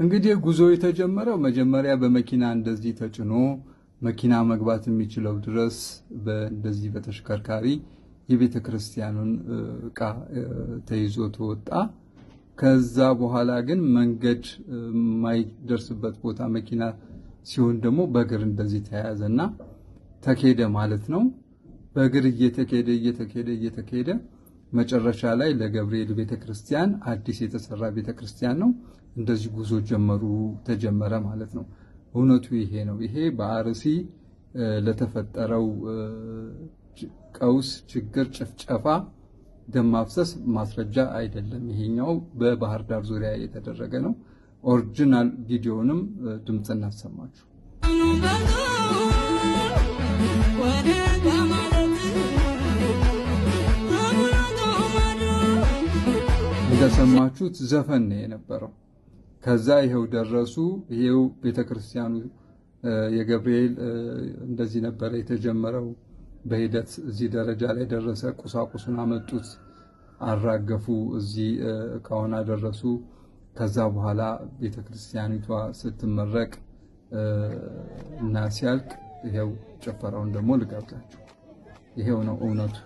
እንግዲህ ጉዞ የተጀመረው መጀመሪያ በመኪና እንደዚህ ተጭኖ መኪና መግባት የሚችለው ድረስ እንደዚህ በተሽከርካሪ የቤተ ክርስቲያኑን ዕቃ ተይዞ ተወጣ። ከዛ በኋላ ግን መንገድ የማይደርስበት ቦታ መኪና ሲሆን ደግሞ በእግር እንደዚህ ተያያዘና ተኬደ ማለት ነው። በእግር እየተኬደ እየተኬደ እየተኬደ መጨረሻ ላይ ለገብርኤል ቤተክርስቲያን አዲስ የተሰራ ቤተክርስቲያን ነው። እንደዚህ ጉዞ ጀመሩ ተጀመረ ማለት ነው። እውነቱ ይሄ ነው። ይሄ በአርሲ ለተፈጠረው ቀውስ፣ ችግር፣ ጭፍጨፋ፣ ደም ማፍሰስ ማስረጃ አይደለም። ይሄኛው በባህር ዳር ዙሪያ የተደረገ ነው። Original ቪዲዮንም ድምፅ እናሰማችሁ። እንደሰማችሁት ዘፈን ነው የነበረው። ከዛ ይሄው ደረሱ። ይሄው ቤተክርስቲያኑ የገብርኤል እንደዚህ ነበረ የተጀመረው። በሂደት እዚህ ደረጃ ላይ ደረሰ። ቁሳቁሱን አመጡት፣ አራገፉ፣ እዚህ እቃውን አደረሱ። ከዛ በኋላ ቤተክርስቲያኒቷ ስትመረቅ እና ሲያልቅ ይሄው ጭፈራውን ደግሞ ልጋብዛችሁ። ይሄው ነው እውነቱ።